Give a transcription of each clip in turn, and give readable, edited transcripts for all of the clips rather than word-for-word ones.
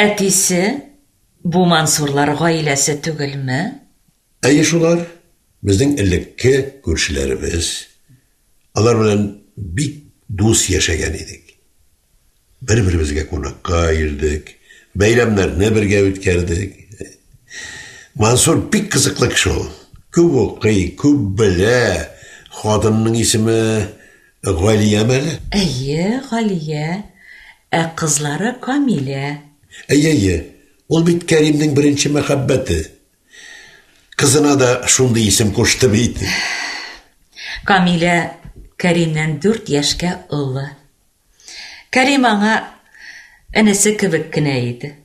Әтисе бу Мансурлар гаиләсе түгелме? Әйе, шулар. Безнең элекке күршеләребез. Алар белән бик дус яшәгән идек. Бер-беребезгә кунакка йөрдек, бәйрәмнәрне бергә үткәрдек. Мансур бик кызыклы кеше ул. Күп укый, күп белә. Хатынының исеме Галияме әле? Әйе, Галия. Ә кызлары Камилә. Әйе, әйе. Ул бит Кәримнең беренче мәхәббәте. Кызына да шундый исем кушты бит. Камилә Кәримнән дүрт яшькә олы. Кәрим аңа энесе кебек кенә иде.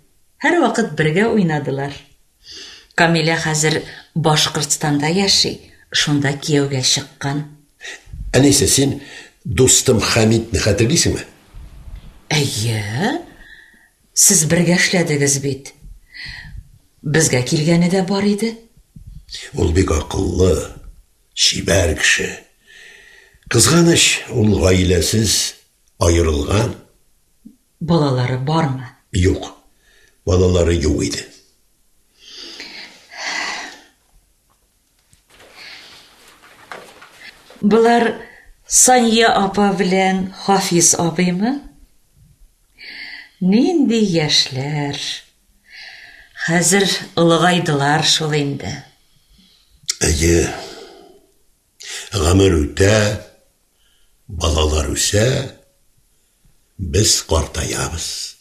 Һәрвакыт бергә уйнадылар. Камилә хәзер Башкортстанда яши, шунда кияүгә чыккан. Әнисе, син дустым Хәмитне хәтерлисеңме? Әйе. Сез бергә эшләдегез бит. Безгә килгәне дә бар иде. Ул бик акыллы, чибәр кеше. Кызганыч, ул гаиләсез аерылган. Балалары бармы? Юк, балалары юк иде. Болар Сания апа белән Хафиз абыймы? Нинди яшьләр! Хәзер олыгайдылар шул инде. Әйе. Гомер үтә, балалар үсә, без картаябыз.